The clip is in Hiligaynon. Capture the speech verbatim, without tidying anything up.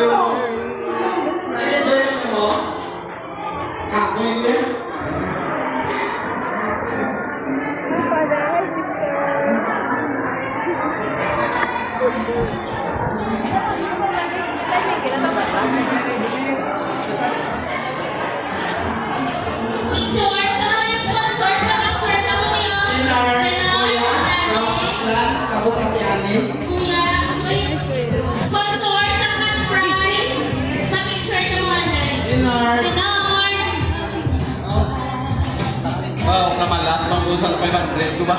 Ano ba yun mo? Kapoy mo? Picture sa mga sponsors, pa-picture na mo niyo. Pinar, Sila, Kuya, Ate. Ram, Aklan, tapos Ate Annie. Kuya, Kuya, sponsor sa cash prize, pa-picture na mo, Anay. Pinar. Pinar. Wow, namalas, mangusang five hundred ko ba?